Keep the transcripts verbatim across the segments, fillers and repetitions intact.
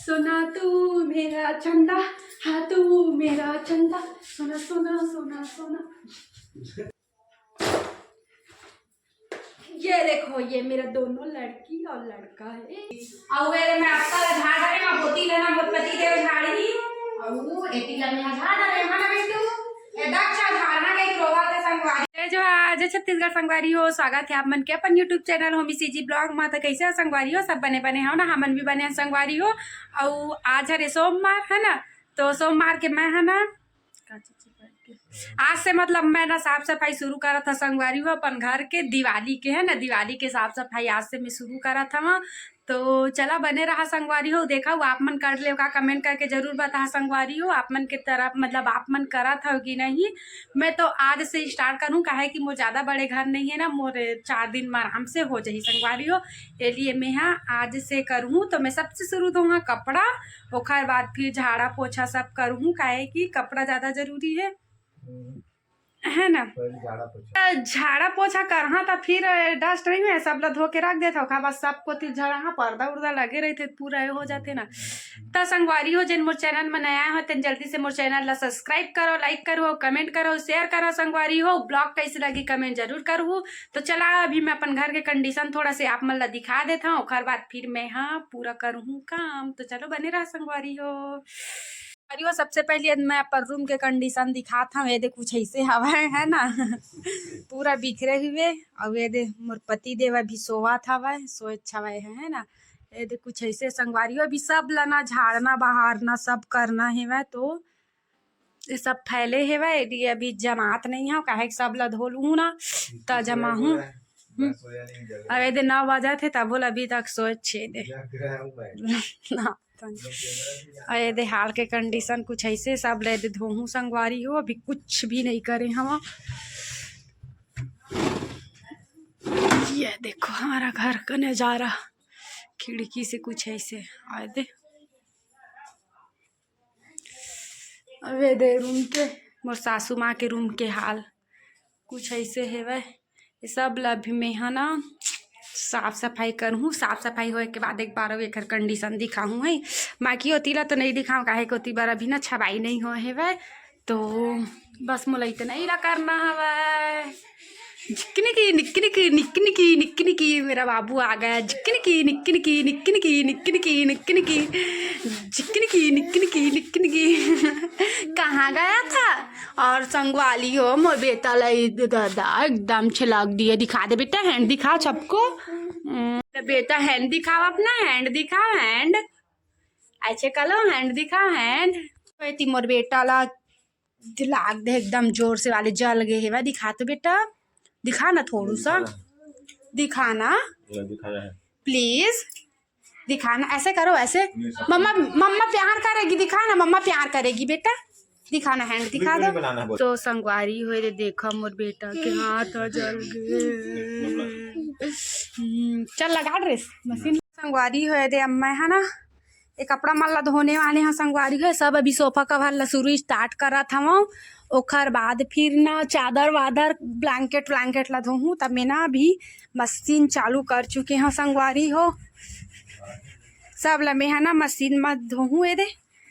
सोना तू मेरा चंदा, हाँ तू मेरा चंदा, सोना सोना सोना सोना। ये देखो, ये मेरा दोनों लड़की और लड़का है। अउ ये मैं आपका ला झाड़ रहे हैं, पोती लेना, मोर पति देव झाड़ी। अउ एती ला मैं झाड़ रहे हैं ना बेटू। ए दक्षा झाड़ना के रोवा थे संगवारी। जय जोहार, जय छत्तीसगढ़ संगवारी हो। स्वागत है आप मन के अपन YouTube channel Homi CG blog मा। तो कैसे हो संगवारी हो? सब बने बने हो ना? हमन भी बने हैं संगवारी हो। अउ आज हरे सोमवार है ना, तो सोमवार के मैं है ना, आज से मतलब मैं ना साफ सफाई शुरू करत ह संगवारी हो अपन घर के, दिवाली के है ना, दिवाली के साफ सफाई आज से मैं शुरू करत हव। तो चला बने रहा संगवारी हो, देखा हो आप मन कर ले का, कमेंट करके जरूर बता संगवारी हो, आप मन के तरफ मतलब आप मन करत हो कि नहीं। मैं तो आज से स्टार्ट करूँ, काहे कि मोर ज्यादा बड़े घर नहीं है ना, मोर चार दिन में आराम से हो जाही संगवारी हो। ये लिए मैं हाँ आज से करूँ, तो मैं सबसे शुरू धोऊँ कपड़ा, ओखर बाद फिर झाड़ा पोछा सब करूँ, काहे कि कपड़ा ज्यादा जरूरी है, है ना? झाड़ा पोछा करहा त फिर डस्ट नहीं है, सब ला धो के रख देथे, ओखर बाद सब कोती झाड़ा, हाँ, पर्दा उर्दा लगे रहिथे, पूरा ये हो जाथे ना। त संगवारी हो, जेन मोर चैनल में नया हो, तेन जल्दी से मोर चैनल ला सब्सक्राइब करो, लाइक करो, कमेंट करो, शेयर करो संगवारी हो। ब्लॉग कैसे लगी कमेंट जरूर करहू। तो चला अभी मैं अपन घर के कंडीशन थोड़ा से आप मन ला दिखा देत हूँ, ओखर बाद फिर मैं हाँ पूरा करहूँ काम। तो चलो बने रहा संगवारी हो। अरे वो सबसे पहले मैं अपन रूम के कंडीशन दिखात हूँ। ये दे कुछ ऐसे हवा है ना, पूरा बिखरे हुए। और ये दे मोर पति देव अभी सोवत हवय, सोए छवय है, है ना। ये दे कुछ ऐसे संगवारी हो, अभी सब लना झाड़ना बहारना सब करना हेवय, तो ये सब फैले हेवय, ये अभी जमात नहीं है, काहे कि सब ला धो लूँ ना, त जमाहूँ। अब ये दे नौ बजा थे, तब बोल अभी तक सोए छे दे। ना। अउ ये दे हाल के कंडीशन कुछ ऐसे, सब ले दे धोहूँ संगवारी हो, अभी कुछ भी नहीं करे हवा। ये देखो हमारा घर का नजारा, खिड़की से कुछ ऐसे आए दे। अउ ये दे रूम के, मोर सासू माँ के रूम के हाल कुछ ऐसे हेवय। ये सब ला अभी मैं ह ना साफ सफाई करहूँ। साफ सफाई होए के बाद एक बार अउ एकर कंडीशन दिखाहूँ है। बाकी ओती ला तो नहीं दिखाऊँ, काहे कि ओती बार अभी ना छबाई नहीं होए हेवय। तो बस मोला इतना ही ला करना हवय। झिकनिकी निकनिकी निकनिकी निकनिकी, मेरा बाबू आ गया। झिकनिकी निकनिकी निकनिकी निकनिकी निकनिकी, झिकनिकी निकनिकी निकनिकी। कहाँ गया था? और संगवारी हो, मोर बेटा ला ई दादा एकदम छिलक दिए। दिखा दे बेटा, हैंड दिखाओ सबको। हम्म, बेटा हैंड दिखाओ, अपना हैंड दिखाओ, हैंड। ऐसे करो, हैंड दिखाओ, हैंड। एती मोर बेटा ला लाग दे एकदम जोर से वाले, जल गए हेवय। दिखा तो बेटा, दिखा ना थोड़ू सा, दिखा ना। ये दिखा रहा है। प्लीज दिखा ना, ऐसे करो, ऐसे। ये सब मम्मा, मम्मा प्यार करेगी, दिखा ना, मम्मा प्यार करेगी बेटा, दिखा ना, हैंड दिखा वीडियो दो। बनाना है, बोल। तो संगवारी होए दे, देखा मोर बेटा के हाथ ह जल गए। हम्म, चल लगा ड्रेस मशीन। संगवारी होए दे, अब मैं है ना ये कपड़ा मन ला धोने वाले हैं संगवारी हो। सब अभी सोफा कवर ला शुरू स्टार्ट करत हवं, ओखर बाद फिर ना चादर वादर, ब्लैंकेट व्लैंकेट ला धोहूँ। तब मैं ना अभी मशीन चालू कर चुके हैं संगवारी हो। सब ला मैं है ना मशीन में धोहूँ। ये दे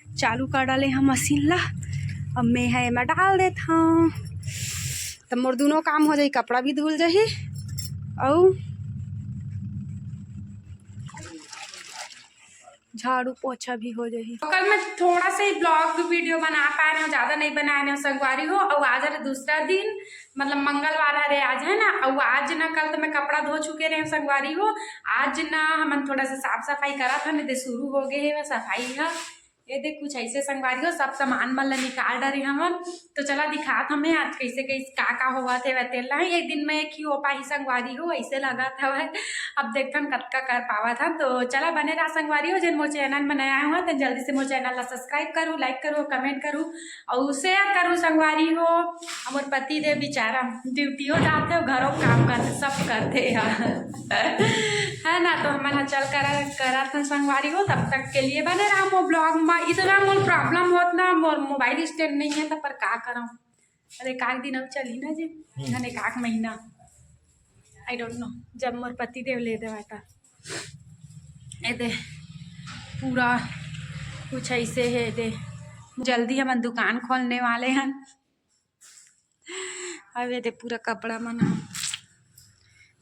चालू कर डाले हैं मशीन ला, अब मैं है एमा डाल देत हूँ। तब मोर दोनों काम हो जाही, कपड़ा भी धुल जाही अउ झाड़ू पोछा भी हो जाही। कल मैं थोड़ा सा ही ब्लॉग वीडियो बना पाए रहेंव, ज्यादा नहीं बनाए रहेंव संगवारी हो। अउ आज हरे दूसरा दिन, मतलब मंगलवार हरे आज, है ना। अउ आज ना, कल तो मैं कपड़ा धो चुके रहेंव संगवारी हो। आज ना हमन थोड़ा सा साफ सफाई करत हन, एदे शुरू हो गए हे सफाई ह। ये देख कुछ ऐसे संगवारी हो, सब सामान मन ला निकाल डरे हमन। तो चला दिखात हमें आज कैसे कैसे का का होवत हे, तेला ही एक दिन में एक ही हो पाही संगवारी हो, ऐसे लगत हवय। अब देखथन कतका कर पावत हन। तो चला बने रहा संगवारी हो, जेन मोर चैनल में नया आए हो तेन जल्दी से मोर चैनल ला सब्सक्राइब करू, लाइक करू, कमेंट करू अउ शेयर करू संगवारी हो। हमर पति देव बेचारा ड्यूटियो जाथे, घरो काम करथे, सब करथे यार। है ना, तो हमन ह चल कर करत हन संगवारी हो। तब तक के लिए बने रहा मोर ब्लॉग में। इतना मोर प्रॉब्लम होत ना, मोर मोबाइल स्टैंड नहीं है, तो पर का करम। अरे, एक आध दिन अउ चलही ना जी, हम्म। घने एक आध महीना, आई डोंट नो, जब मोर पति देव ले देवा त। ए दे, पूरा कुछ ऐसे हे दे, जल्दी हमन दुकान खोलने वाले हन। अब ये दे पूरा कपड़ा मन ह,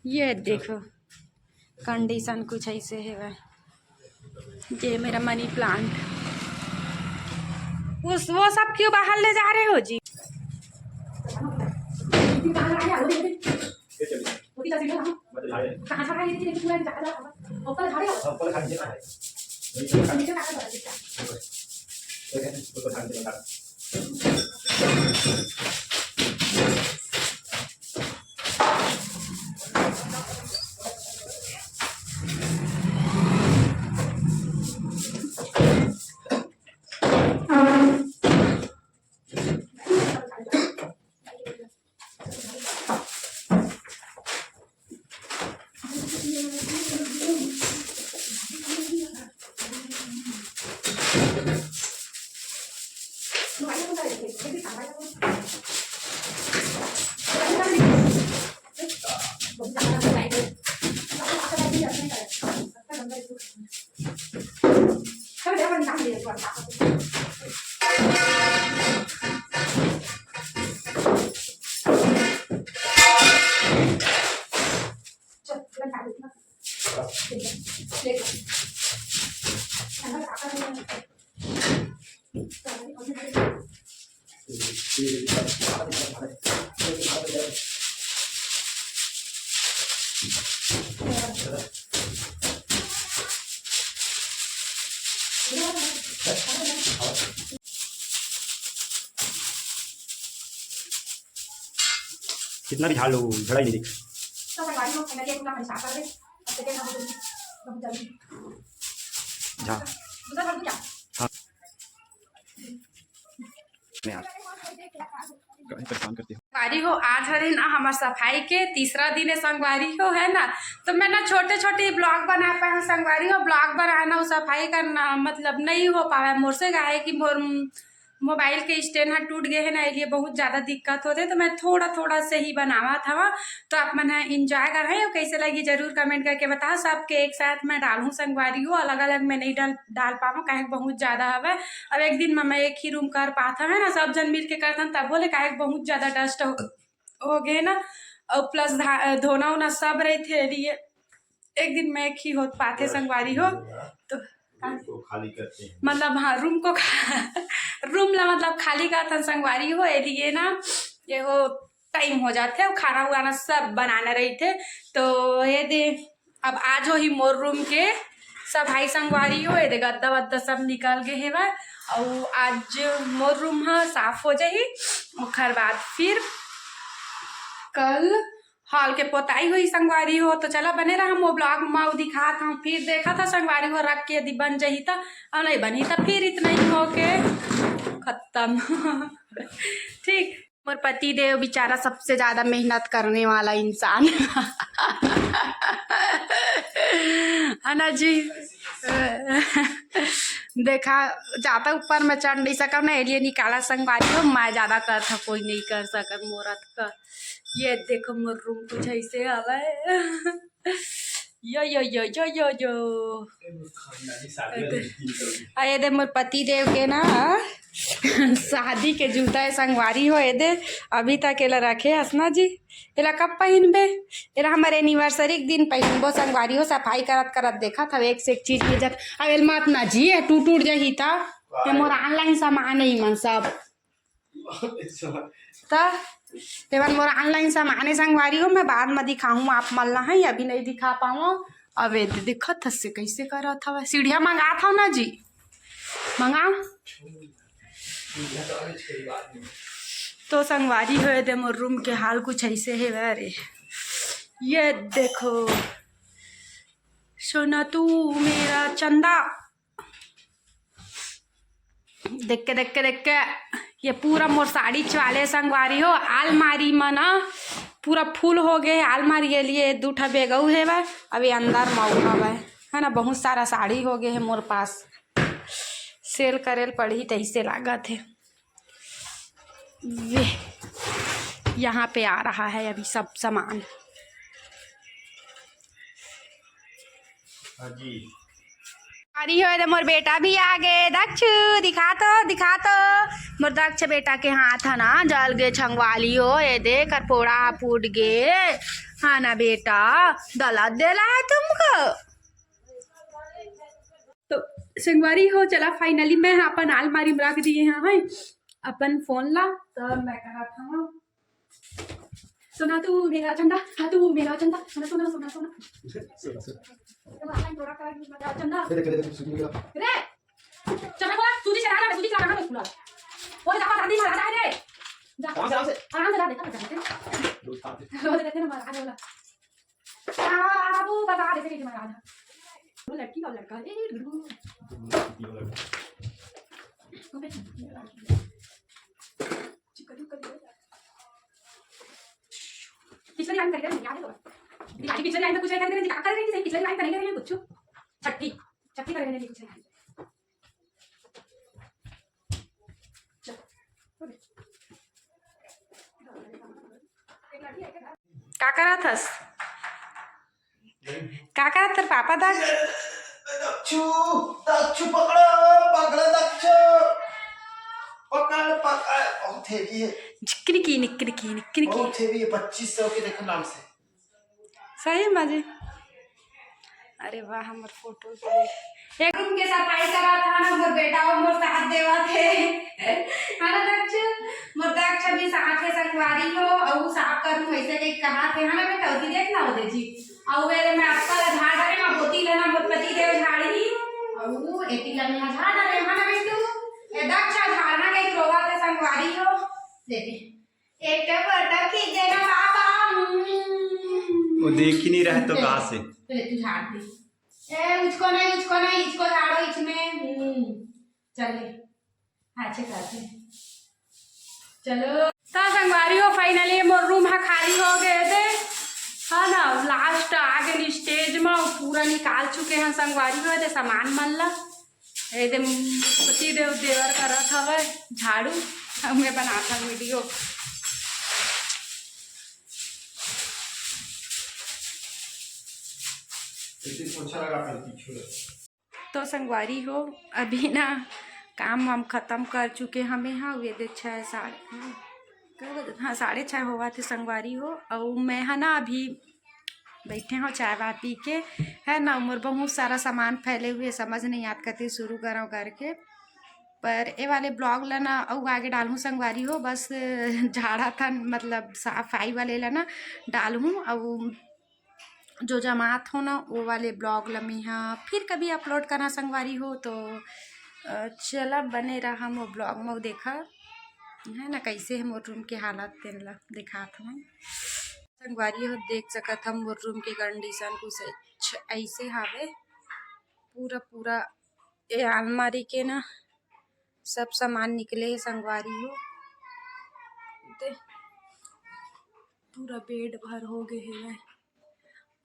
ये देखो condition कुछ ऐसे हे भाई। ये मेरा मनी प्लांट, उस वो सब क्यों बाहर ले जा रहे हो जी? कितना भी झाड़ लो, झड़ा ही नहीं दिख। झाड़। हाँ। मैं आज कहीं परेशान करती हूँ। संगवारी हो, आज हरे ना हमर सफाई के तीसरा दिन है संगवारी हो, है ना। तो मैं ना छोटे छोटे ब्लॉग बना पाए हूँ संगवारी हो। ब्लॉग बनाना और सफाई करना मतलब नहीं हो पावे मोर से, काहे कि मोर मोबाइल के स्टैंड ह टूट गए है ना, एलिए बहुत ज्यादा दिक्कत होते। तो मैं थोड़ा थोड़ा से ही बनावत हवा, तो आप मन एंजॉय कर रहे हो। कैसे लगी जरूर कमेंट करके बताओ। सबके एक साथ मैं डालूँ संगवारी हो, अलग अलग मैं नहीं डाल डाल पावं, काहे कि बहुत ज्यादा हवे। अब एक दिन में मैं एक ही रूम कर पात हवे ना, सब जन मिल के करथन तब बोले, काहे कि बहुत ज्यादा डस्ट हो, हो गए ना। और प्लस धोना वोना सब रही थे, लिए एक दिन में एक ही हो पाते संगवारी हो। तो रूम को खाली करते हैं। मतलब हाँ, रूम को खा, रूम ला मतलब खाली करथन संगवारी हो, एलिए ना ये हो टाइम हो जाथे, खाना उना सब बनाना रही थे। तो ये दे अब आज हो ही मोर रूम के सफाई संगवारी हो, ये दे गद्दा वद्दा सब निकल गए हेवय। और आज मोर रूम ह साफ हो जाही, ओखर बाद फिर कल हॉल के पोताई होही संगवारी हो। तो चला बने रहा, मोर ब्लॉग में दिखात हूँ, फिर देखा था संगवारी हो रख के यदि बन जाही त, और नहीं बनी त फिर इतना ही हो के खत्म। ठीक। मोर पति देव बेचारा सबसे ज्यादा मेहनत करने वाला इंसान है ना जी। देखा जाता ऊपर में चढ़ नहीं सकब ना, एलिए निकाला संगवारी हो, मैं ज्यादा कर था कोई नहीं कर सकत मोरत का। ये देखो मोर रूम कुछ ऐसे हवा है। यो यो यो यो यो यो। आ ये दे मोर पति देव के ना शादी के जूता है संगवारी हो। ये दे अभी तक एला रखे हस ना जी, एला कब पहिनबे? एला हमर एनिवर्सरी के दिन पहिनबो संगवारी हो। सफाई करत करत देखत हव एक से एक चीज मिल जात। अब एल मत ना जी, टूट टूट जाही त। ये मोर ऑनलाइन सामान है मन सब। त तेमन मोर ऑनलाइन सामान है संगवारी हो, मैं बाद में दिखाऊँ आप मन ला, है अभी नहीं दिखा पाऊँ। अब ये दे दिखत हस से कैसे करत हव, सीढ़िया मंगात हव ना जी, मंगाओ। तो संगवारी हो दे मोर रूम के हाल कुछ ऐसे है रे। ये देखो सोना तू मेरा चंदा, देख के देख के देख के ये पूरा मोर साड़ी चवाले संगवारी हो। आलमारी में ना पूरा फुल हो गए आलमारी, ये लिए दू ठा बेगऊ हेवय, अभी अंदर मऊ हवय, है ना। बहुत सारा साड़ी हो गए है मोर पास, सेल करेल पड़ही तैसे लागत है। वे यहाँ पे आ रहा है अभी सब सामान। हाँ जी। अरे हो, एदे मोर बेटा भी आ गे। दक्षु, दिखा तो, दिखा तो। मोर दक्ष बेटा के हाथ ह ना जल गे संगवारी हो, एदे करपोड़ा ह फूट गे। हाँ ना बेटा, दलत देला है तुमको। तो संगवारी हो, चला finally मैं ह अपन आलमारी में रख दिए हैं, हैं अपन फोन ला। तो मैं कहा था, सुना तू मेरा चंदा, हाँ तू मेरा चंदा, सुना, सुना, सुना, सुना। सुना, सुना। चंदा। रे, चंदा बोला, सूजी चला रहा, सूजी चला रहा, बोला। बोले, जा, जा, जा, जा, जा, रे। जा। आराम से, आराम से। आराम से जा, देखा, देखा, देखा। रोज खाते। रोज देखते ना, मारा, आगे वाला। आ, आ, बाबू, बाबा, देखते, देखते, मारा, आगे। वो लड़की और लड़का, ए, गुरु। Chicken, chicken, chicken. पिछले लाइन कर रहे हैं, याद है तो? पिछले लाइन में कुछ नहीं कर रहे हैं, क्या कर रहे हैं, पिछले लाइन कर रहे हैं कुछ। छठी, छठी कर रहे हैं कुछ। चल। का करत हस? का करत तोर पापा दा? दक्षु, दक्षु पकड़, पकड़ दक्षु। पकड़, पकड़, बहुत heavy है। झिकनी की, निकनी की, निकनी की। बहुत heavy है, पच्चीस सौ के देखो नाम से। सही में जी। अरे वाह, हमर फोटो तो एक रूम के सफाई करा था ना, मोर बेटा और मोर साथ देवा थे। है ना दक्ष? मोर दक्ष भी साथ है संगवारी हो, और वो साफ करूँ वैसे कहीं कहा थे, है ना बेटा? उती देख ना होते जी। और वे मैं आपका ला झाड़ रहे, मैं होती लेना, मोर पति देव झाड़ी, और वो एती ला मैं झाड़ रहे, है ना बेटू? ए दक्ष झाड़ना कहीं रोवा थे संगवारी हो। देते। एक पटक खींच देना बाबा। वो देख ही नहीं रहे तो कहाँ से? पहले तू झाड़ दे। ए, उसको नहीं, उसको नहीं, इसको झाड़ो, इसमें। हम्म, चल ले। हाँ, अच्छे से आते हैं। चलो। तो संगवारी हो, finally मोर रूम हा खाली हो गए थे, है ना? लास्ट आ गए स्टेज में, पूरा निकाल चुके हैं संगवारी हो, ते सामान मन ला। ए दे पति देव देवर करत हवय झाड़ू, अब मैं बनात हव वीडियो। एक दिन पोछा लगा कर पीछे। तो संगवारी हो, अभी ना काम वाम खत्म कर चुके हमें हा। ये दे छः साढ़े, हाँ, साढ़े छः होवा थे संगवारी हो। और मैं हा ना अभी बैठे हो चाय वाय पी के, है ना। मोर बहुत सारा सामान फैले हुए, समझ नहीं आत कति शुरू करो करके। पर ए वाले ब्लॉग ला ना अउ आगे डालहूँ संगवारी हो, बस झाड़ा था, मतलब सफाई वाले ला ना डालहूँ। अउ जो जमात हो ना, वो वाले ब्लॉग ला मैं हा फिर कभी अपलोड करना संगवारी हो। तो अ, चला बने रहा वो ब्लॉग में, देखा है ना कैसे है मोर रूम के हालत, तेन ला दिखात हूँ। संगवारी हो, देख सकत हम मोर रूम के कंडीशन कुछ ऐस-, ऐसे हावे। पूरा, पूरा ये अलमारी के ना सब सामान निकले हे संगवारी हो। दे, पूरा बेड भर हो गए हेवय।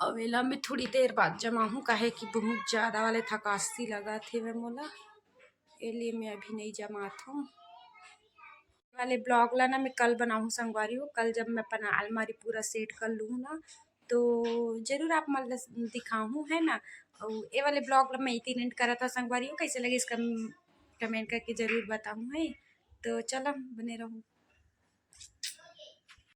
अब एला मैं थोड़ी देर बाद जमाहूँ, काहे कि बहुत ज्यादा वाले थकासी लगत हेवय मोला, ए लिए मैं अभी नहीं जमात हूँ। वाले ब्लॉग ला ना मैं कल बनाहूँ संगवारी हो। कल जब मैं अपन अलमारी पूरा सेट कर लूँ ना, तो जरूर आप मन ला दिखाहूँ, है ना। अउ ए वाले ब्लॉग ला मैं इतने एंड करत हूँ संगवारी हो। कैसे लगे इसका कमेंट करके जरूर बताहूँ, है। तो चला बने रहूँ।